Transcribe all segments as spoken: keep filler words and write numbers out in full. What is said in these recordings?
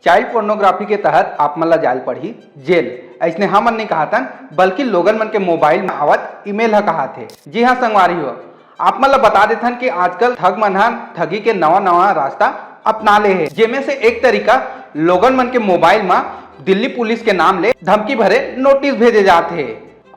Child pornography के तहत आप मन ला जाए ल पड़ही जेल। अइसने हमन नहीं कहतन, बल्कि लोगन मन के मोबाइल में आवत ईमेल ह कहत हे। जी हाँ संगवारी हो, आप मन ला बता देथन कि आजकल ठग मन ह ठगी के नवा नवा रास्ता अपना ले हे, जेमे से एक तरीका लोगन मन के मोबाइल में दिल्ली पुलिस के नाम ले धमकी भरे नोटिस भेजे जात हे।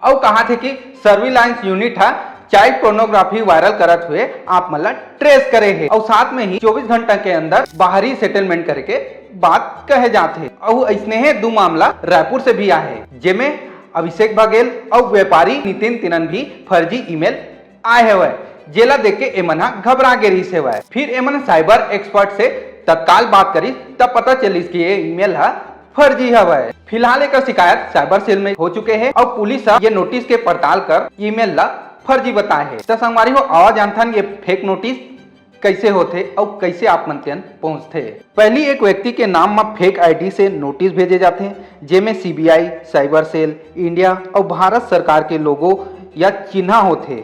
अउ कहा थे कि सर्विलांस यूनिट ह चाइल्ड पोर्नोग्राफी वायरल करत हुए आप मन ला ट्रेस करे हे अउ साथ में ही चौबीस घंटा के अंदर बाहरी सेटलमेंट करे के बात कहे जात हे। अउ अइसने हे दू मामला रायपुर से भी आए हे, जेमे अभिषेक बघेल अउ व्यापारी नितिन तिनन भी फर्जी ईमेल आए हवय, जेला देख के एमन ह घबरा गे रिहिस हवय। फिर एमन साइबर एक्सपर्ट से तत्काल बात करिस, तब पता चलिस कि ये ईमेल ह फर्जी हवय। फिलहाल एकर शिकायत साइबर सेल में हो चुके हे अउ पुलिस ह ये नोटिस के पड़ताल कर ईमेल ला फर्जी बताए हे। त संगवारी हो, आवा जानथन ये फेक नोटिस कइसे होथे अउ कइसे आप मन तेन पहुंचथे। पहली एक व्यक्ति के नाम म फेक आईडी से नोटिस भेजे जाथे, जेमे सीबीआई, साइबर सेल, इंडिया अउ भारत सरकार के लोगो या चिन्हा होथे।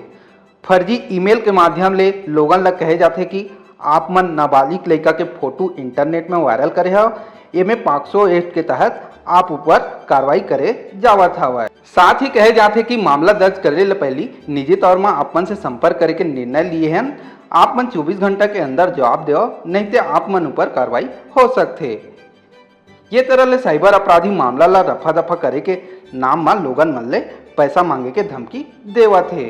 फर्जी ईमेल के माध्यम ले लोगन ल कहे जाथे कि आप मन नाबालिग लइका के फोटो इंटरनेट में वायरल करे हव, एमे पॉक्सो एक्ट के तहत आप ऊपर कार्रवाई करे जावत हवय। साथ ही कहे जाथे कि मामला दर्ज करे ले पहिली निजी तौर म आप मन से संपर्क करे के निर्णय लिए हन। आप मन चौबीस घंटा के अंदर जवाब देव, नहीं ते आप मन ऊपर कार्रवाई हो सकथे। ये तरह ले साइबर अपराधी मामला ला रफा दफा करे के नाम म लोगन मन ले पैसा मांगे के धमकी देवत हे।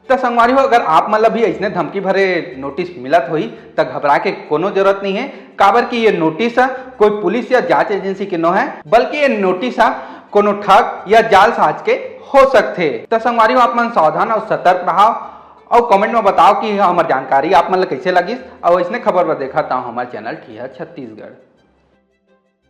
त संगवारी हो, अगर आप मन ला भी अइसने धमकी भरे नोटिस मिलत होही, त घबरा के कोनो जरूरत नहीं है, काबर कि ये नोटिस ह कोई पुलिस या जांच एजेंसी के नो है, बल्कि ये नोटिस ह कोनो ठग या जालसाज के हो सकथे। त संगवारी हो, आप मन सावधान अउ सतर्क रहा अउ कमेंट में बताओ कि हमर जानकारी आप मन ला कइसे लगिस अउ अइसने खबर बर देखत रहो हमर चैनल ठिया छत्तीसगढ़।